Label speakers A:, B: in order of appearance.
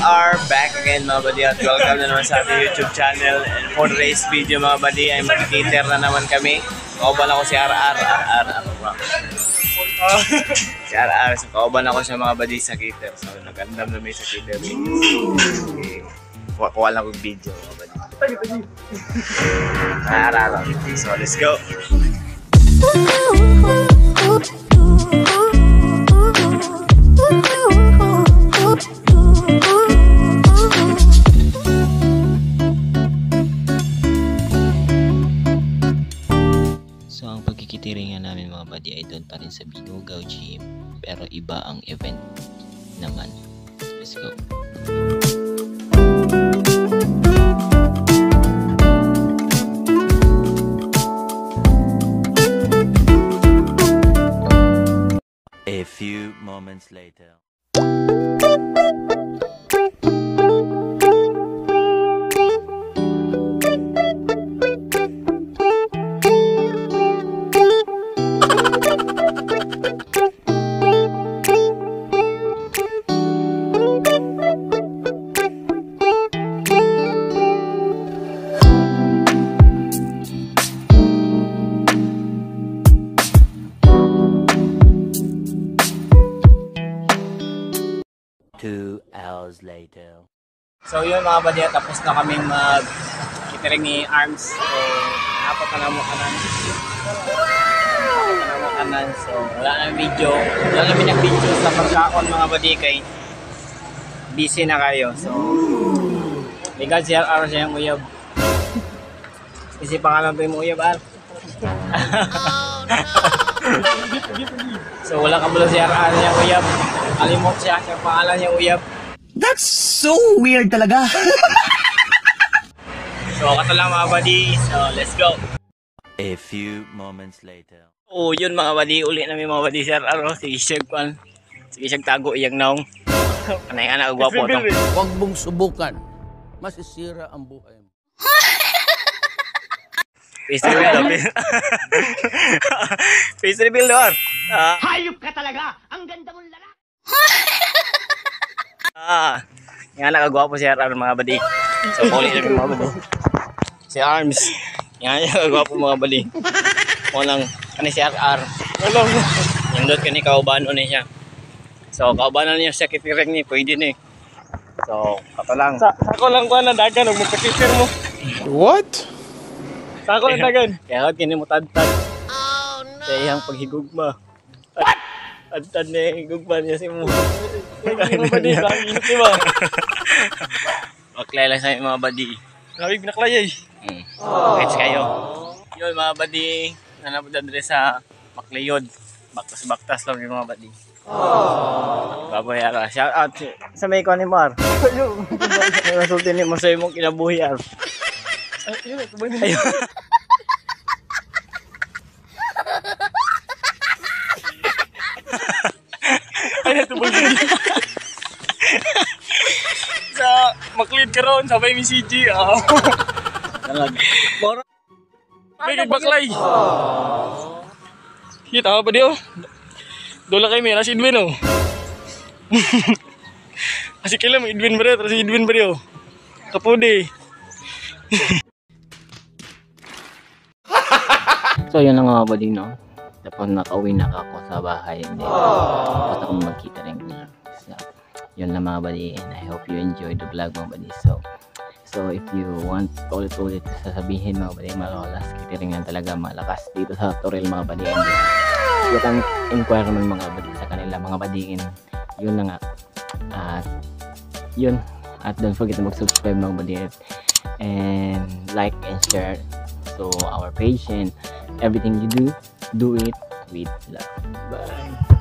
A: are back again, mga buddy, at welcome na naman sa ating YouTube channel. And for today's video, mga buddy, ay mag-cater na naman kami. Kauban ako si RR. RR, ano ba? Si RR. So kauban ako siya, mga buddy, sa cater. So nag-andam na may sa catering. Okay. Kuha lang akong video, mga buddy. RR. So let's go!
B: So ang pagkikitiringan namin, mga buddy, ay doon pa rin sa Binugaw Gym, pero iba ang event naman. Let's go!
C: A few moments later. 2 hours later.
A: So yun, mga buddy, tapos na kaming mag-catering ni Arms. So apat na mo kanan. Apat na mo kanan. So wala na video. Wala namin nag-video sa pagkaon, mga buddy, kay busy na kayo. So ligad si RR siya yung uyab. Kasi pangalan to yung uyab, R. So wala ka si RR niya uyab. Kalimot siya, siya pangalan niya uyab.
D: That's so weird talaga.
A: So kato lang, mga buddy. So let's go.
C: A few moments later.
A: Oh, yun, mga buddy, uli namin, mga buddy, sir. Aro, sige siya kwan. Sige siya tago iyang naong. Kanay anak gwapo tong.
E: Huwag mong subukan. Masisira ang buhay mo.
A: Face reveal daw. Face reveal daw. Ah.
D: Hayop ka talaga! Ang ganda mong lalaki!
A: Ah. Nga anak gwapo si RR, mga buddy. So uli namin, mga buddy. Si Arms. Nga anak gwapo, mga buddy. Walang kani si RR. Walang. Nindot kani kaubano ni siya. So kaubano niya siya kitiring ni pwede ni. So kato lang.
F: Sako lang ko na dagan ug magpa-cater mo.
G: What?
F: Sako lang dagan.
A: Kaya kini mo tadtad. Oh no. Sa iyang paghigugma. What? Tadtad niya higugma niya si mo.
F: Mga badi, grabe init di ba?
A: Baklay lang sa mga badi.
F: Grabe binaklay ay.
A: Gets kayo. Yun, mga badi, nanapod na sa Macleod. Baktas-baktas lang yung mga badi. Baboy ara. Shout out sa may kuan ni Mar. May masulti ni mo sa imong kinabuhi, ar.
F: Ay, yun, ito ba yun?
A: Ayun.
F: Ay, ito ba yun? Sa Macleod karon sabay mi CG. Ah.
A: Talag.
F: May baklay. Kita pa di oh. Dola kay mi si Edwin oh. Kasi kailan mo Edwin ba si Edwin ba oh. Kapudi.
B: So yun lang, mga buddy, no? Tapos nakauwi na ako sa bahay and then tapos ako magkita rin. So yun lang, mga buddy, and I hope you enjoyed the vlog, mga buddy. So if you want ulit-ulit sasabihin, mga buddy, malakas catering lang talaga, malakas dito sa Toril, mga buddy, and you can inquire naman, mga buddy, sa kanila, mga buddy, and yun na nga. At yun, at don't forget to mag-subscribe, mga buddy, and like and share so our page, and everything you do, do it with love. Bye.